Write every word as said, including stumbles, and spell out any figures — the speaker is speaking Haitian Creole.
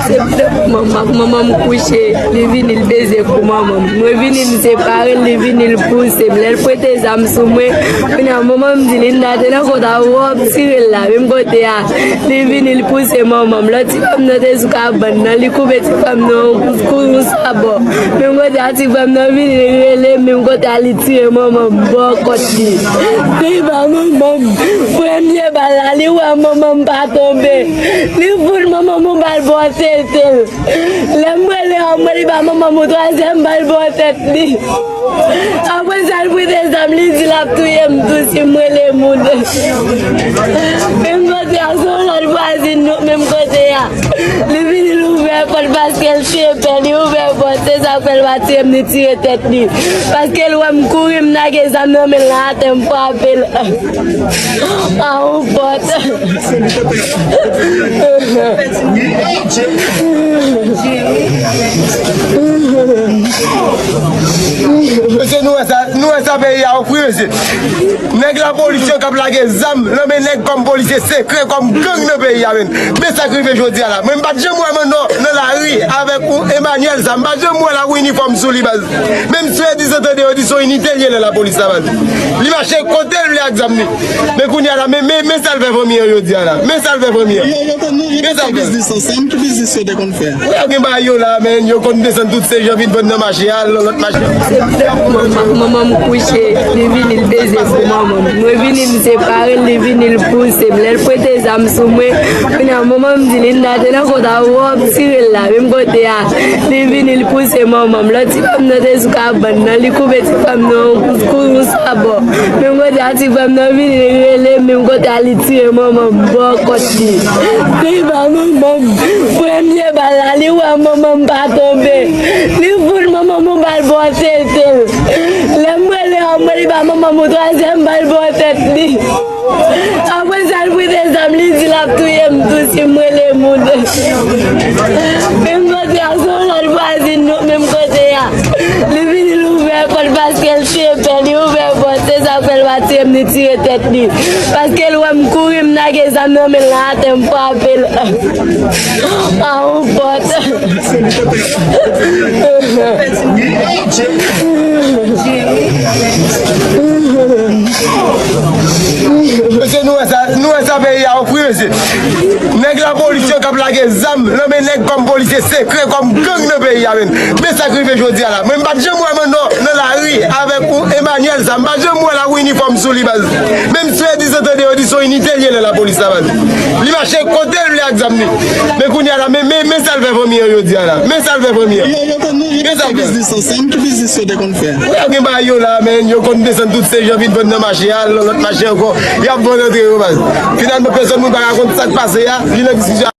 Se manman, manman m kouche, li vini, li beze kou manman m. Mwen vini, m separe l, li vini, li pouse m. Lè l pote zam sou mwen, kounye a manman m di li, "Linda te nan kont a ou, w ap tire l la." Menm kote a, li vini, li pouse manman m. Lòt ti fanm nan te sou kabann nan, li koupe ti fanm nan kou yon sabò. Menm kote a, ti fanm nan vini, li rele, menm kote a, li tire manman m bò kont li. Li ba manman m premye bal la, li wè manman m pa tonbe. Li fout manman m yon bal bò tete l. Lè m rele a, mwen li ba manman m yon twazyèm bal bò tèt li. Apre sa, l pote zam, li di l ap touye m tou si m rele moun. Menm kote a, se yon lòt vwazin nou, menm kote a. Li vini, li ouvè pòt paske l te pè, li ouvè pòt, se sa k fè l pa tire m, li tire tèt li. Paske l wè m kouri, m lage zam nan men l la atè, m frape l. A yon pòt. Mesye, nou wè sa, nou wè sa peyi a ofri, mesye. Nèg lapolis yo k ap lage zam nan men nèg kòm polisye sekrè, kòm gang nan peyi a, menm. Men sa k rive jodi a la. Mwen, m pa t janm wè Manno nan lari avèk yon Emmanuel sa. M pa t janm wè l ak yon inifòm sou li, baz. Menm swadizan tande yo di se yon inite l ye nan lapolis la, baz. Li mache kote l vle ak zam li. Men kounye a la, men, men, men sa l fè fanmi an jodi a la. Men sa l fè fanmi an. Yo, yo konn nou, yo te fè biznis ansanm. Ki biznis yo te konn fè? Wi, yo gen bagay yo la, men yo konn desann tout se jan vin vann nan mache a, nan lòt mache. Se manman m kouche, li vini, li beze kou manman m. Mwen vini, m separe l, li vini, li pouse m. Lè l pote zam sou mwen, kounye a manman m di, "Linda te nan kont a ou, w ap tire l la." Menm kote a, li vini, li pouse manman m. Lòt ti fanm nan te sou kabann nan, li koupe ti fanm nan kou yon sabò. Menm kote a, ti fanm nan vini, li rele, menm kote a, li tire manman m bò kont li. Li ba manman m premye bal la, li wè manman m pa tonbe. Li fout manman m yon bal bò tete l. Lè m rele a, mwen li ba manman m yon twazyèm bal bò tèt li. Apre sa, l pote zam, li di l ap touye m tou si m rele moun. Menm kote a, se yon lòt vwazin nou, menm kote a. Li vini, li ouvè pòt paske l te pè, li ouvè pòt, se sa k fè l pa tire m, li tire tèt li. Paske l wè m kouri, m lage zam nan men l la atè, m frape l. A yon pòt. Mesye, nou wè sa, nou wè sa peyi a ofri, mesye. Nèg lapolis yo k ap lage zam nan men nèg kòm polisye sekrè, kòm gang nan peyi a, menm. Men sa k rive jodi a la. Mwen, m pa t janm wè Manno nan lari avèk yon Emmanuel sa. M pa t janm wè l ak yon inifòm sou li, baz. Menm swadizan tande yo di se yon inite l ye nan lapolis la, baz. Li mache kote l vle ak zam li. Men kounye a la, men, men, men sa l fè fanmi an jodi a la. Men sa l fè fanmi an. Yo, yo konn nou, yo te fè biznis ansanm. Ki biznis yo te konn fè? Wi, yo gen bagay yo la, men yo konn desann tout se jan vin vann nan mache a, nan lòt mache ankò. Y ap vann antre yo, baz. Finalman, pèsòn moun pa ka konn sa k pase a, li nan diskisyon.